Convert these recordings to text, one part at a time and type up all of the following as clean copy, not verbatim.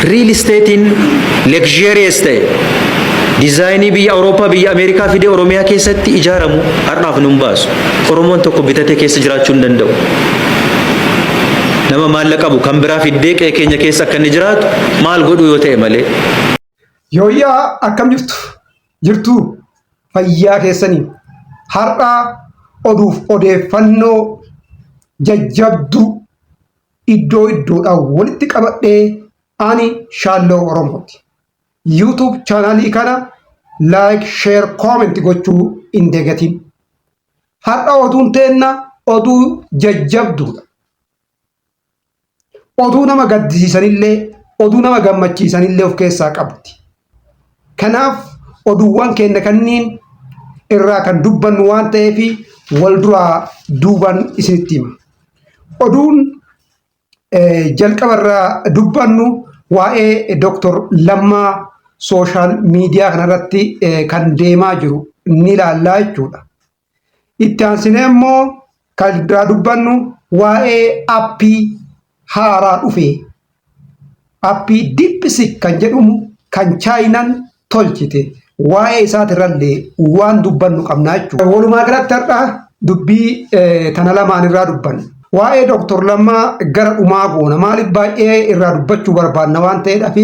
Real estateiin luxurious ta'e, designii biyya Awurooppaa, biyya Ameerikaa fidee Oromiyaa keessatti ijaaramu har'aaf nun baasu. Oromoon tokko bitatee keessa jiraachuu hin danda'u. Nama maallaqa qabu kan biraa fiddee qe'ee keenya keessa akka inni jiraatu maal godhu yoo ta'e malee. Yooyyaa, akkam jirtu? Jirtuu fayyaa keessanii? Har'a oduuf odeeffannoo jajjabduu iddoo iddoodhaan walitti qabadhee, ani Shaalloo Oromooti. YouTube channelii kana like, share, comment gochuu hin dagatin. Har'a oduun teenna oduu jajjabduudha. Oduu nama gaddisiisanillee, oduu nama gammachiisanillee of keessaa qabdi. Kanaaf oduuwwan keenya kanniin irraa kan dubbannu waan ta'eef, wal duraa duuban isinitti hima. Oduun jalqaba irraa dubbannu waa'ee Dr. Lammaa social media kanarratti kan deemaa jiru ni ilaallaa jechuudha. Itti aansinee immoo kan irraa dubbannu waa'ee appii haaraa dhufe. Appii DeepSeek kan jedhamu kan Chaayinaan tolchite, waa'ee isaatirrallee waan dubbannu qabna jechuudha. Walumaa galatti har'a dubbii tana lamaan irraa dubbanna. Waa'ee Dr. Lammaa gara dhumaa goona. Maaliif? Baay'ee irraa dubbachuu barbaanna waan ta'eedhaaf,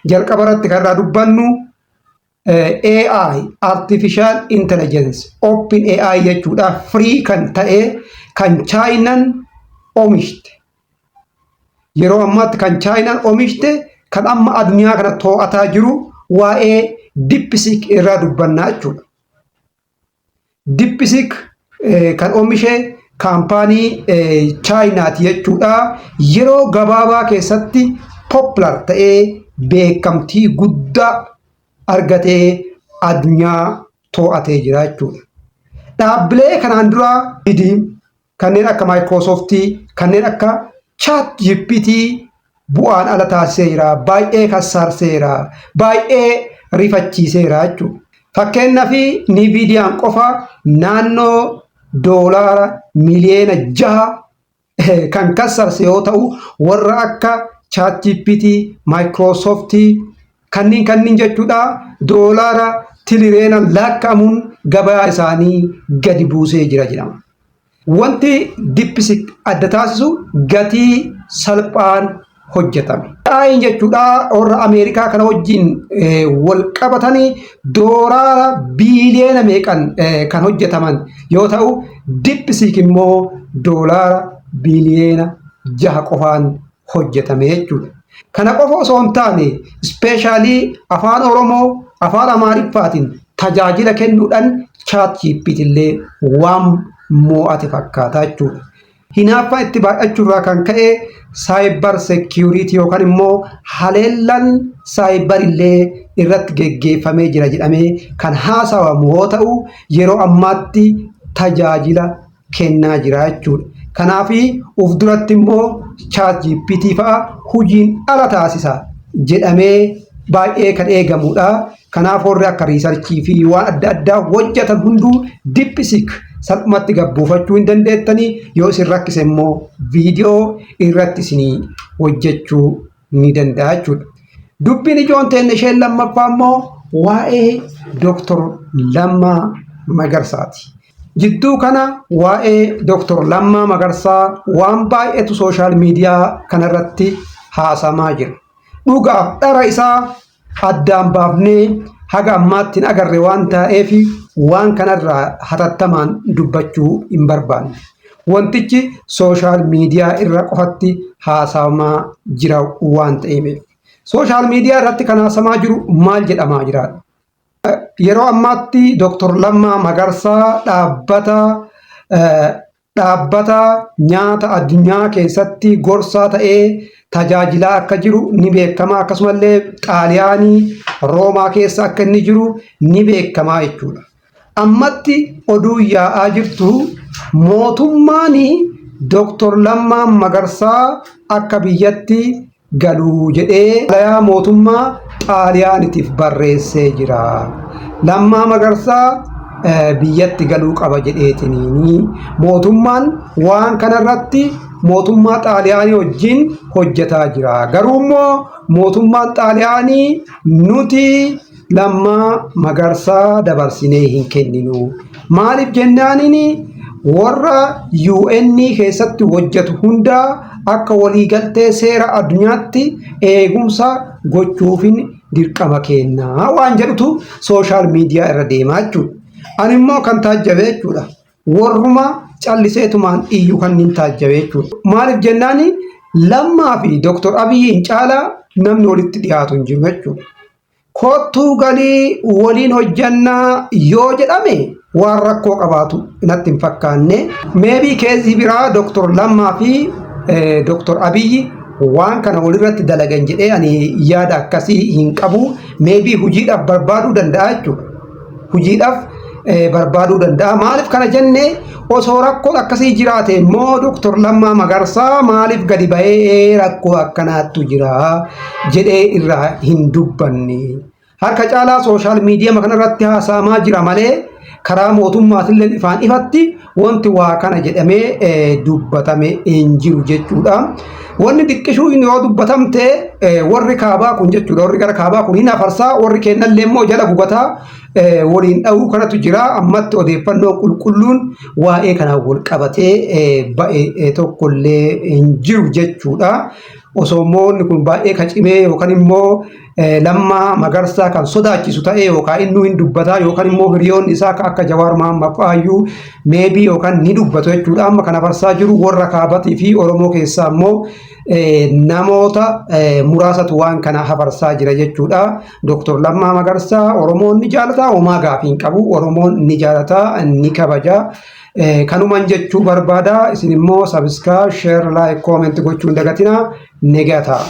jalqaba irratti kan irraa dubbannu AI, Artificial Intelligence, Open AI jechuudha, free kan ta'e, kan Chaayinaan oomishte. Yeroo ammaatti kan Chaayinaan oomishte, kan amma addunyaa kana to'ataa jiru, waa'ee DeepSeek irraa dubbannaa jechuudha. DeepSeek kan oomishe kaampaanii Chaayinaati jechuudha. Yeroo gabaabaa keessatti popular ta'ee, beekamtii guddaa argatee, addunyaa to'atee jira jechuudha. Dhaabbilee kanaan dura kanneen akka Microsoftii, kanneen akka ChatGPT bu'aan ala taasiseera, baay'ee kassaarseera, baay'ee rifachiiseera jechuudha. Fakkeenyaaf, Nvidiaan qofa naannoo $6 miliyoona kan kassarse yoo ta'u, warra akka ChatGPT, Microsoftii kanneen jechuudha, doolaara tilireena lakkaa'amuun gabaa isaanii gadi buusee jira jedhama. Wanti DeepSeek adda taasisu gatii salphaan hojjetame. AI'n jechuudha warra Ameerikaa kana wajjin wal qabatanii doolaara biiliyoona meeqan kan hojjetaman yoo ta'u, DeepSeek immoo $6 biliyoona qofaan hojjetame jechuudha. Kana qofa osoo hin taane, specially afaan Oromoo, afaan Amaariffaatiin tajaajila kennuudhaan ChatGPT illee waan mo'ate fakkaata jechuudha. Hinaaffaa itti baay'achuurraa kan ka'e cyber security yookaan immoo haleellaan cyber illee irratti geggeeffamee jira jedhamee kan haasawamu yoo ta'u, yeroo ammaatti tajaajila kennaa jira jechuudha. Kanaaf uf duratti immoo ChatGPT fa'a hojiin ala taasisa jedhamee baay'ee kan eegamudha. Kanaaf warri akka researchii fi waan adda addaa hojjetan hunduu DeepSeek salphumatti gabbuufachuu hin dandeettanii, yoo isin rakkise immoo viidiyoo irratti isinii hojjechuu ni danda'a jechuudha. Dubbiin ijoon ta'e isheen lammaffaa immoo waa'ee Dooktor Lammaa Magarsaati. Jidduu kana waa'ee Dooktor Lammaa Magarsaa waan baay'eetu social media kanarratti haasamaa jira. Dhugaaf dhara isaa addaan baafnee haga ammaatti hin agarre waan ta'eef, waan kanarraa hatattamaan dubbachuu hin barbaanne. Wantichi social media irra qofatti haasawamaa jira waan ta'eef. Social media irratti kan haasamaa jiru maal jedhamaa jira? Yeroo ammaatti Dooktor Lammaa Magarsaa dhaabbata nyaata addunyaa keessatti gorsaa ta'ee tajaajilaa akka jiru ni beekama. Akkasumallee Xaaliyaanii Roomaa keessa akka inni jiru ni beekama jechuudha. Ammatti oduu yaa'aa jirtu, mootummaan Dooktor Lammaa Magarsaa akka biyyatti galuu jedhee xalayaa mootummaa Xaaliyaanitiif barreessee jira. Lammaa Magarsaa biyyatti galuu qaba jedheetiniini mootummaan waan kanarratti mootummaa Xaaliyaanii wajjin hojjetaa jira. Garuu immoo mootummaan Xaaliyaanii nuti Lammaa Magarsaa dabarsinee hin kenninu. Maaliif jennaaniin, warra UN keessatti hojjetu hundaa akka waliigaltee seera addunyaatti eegumsa gochuufin dirqama kennaa waan jedhutu social media irra deemaa jechuudha. Ani immoo kan taajjabe jechuudha. Warruma calliseetumaan iyyuu kan hin taajjabe jechuudha. Maaliif jennaani, Lammaa fi Dooktor Abiyyiin caalaa namni walitti dhiyaatu hin jiru jechuudha. Kottuu galii waliin hojjannaa yoo jedhame waan rakkoo qabaatu natti hin fakkaanne. Maybe case biraa Dooktor Lammaa fi Dooktor Abiyyi waan kana walirratti dalagan jedhee ani yaada akkasii hin qabu. Maybe hojiidhaaf barbaaduu danda'a jechuudha. Hojiidhaaf barbaaduu danda'a. Maaliif kana jennee, osoo rakkoon akkasii jiraate immoo Dooktor Lammaa Magarsaa maaliif gadi ba'ee rakkoo akkanaattu jira jedhee irraa hin dubbanne? Harka caalaa social media kanarratti haasa'amaa jira malee karaa mootummaatillee ifaan ifatti wanti waa kana jedhamee dubbatame hin jiru jechuudha. Wanni xiqqishuu yoo dubbatamte warri kaabaa kun jechuudha. Warri gara kaabaa kun hin afarsaa, warri kennallee immoo jala gugataa waliin dha'uu kanatu jira. Ammatti odeeffannoo qulqulluun waa'ee kanaan wal qabatee ba'e tokkollee hin jiru jechuudha. Osoo immoo inni kun baay'ee ka cimee yookaan immoo Lammaa Magarsaa kan sodaachisu ta'e yookaan inni hin dubbataa yookaan immoo hiriyoonni isaa akka Jawaar Mahammad fa'aayyuu maybe yookaan ni dubbatu jechuudha. Amma kan afarsaa jiru warra kaabatii fi Oromoo keessaa immoo namoota muraasatu waan kana hafarsaa jira jechuudha. Dooktor Lammaa Magarsaa Oromoon ni jaalata, homaa gaafii hin qabu. Oromoon ni jaalata, ni kabaja. Kanuman jechuu barbaada. Isin immoo subscribe, share, like, comment gochuu hin dagatinaa. Negataa.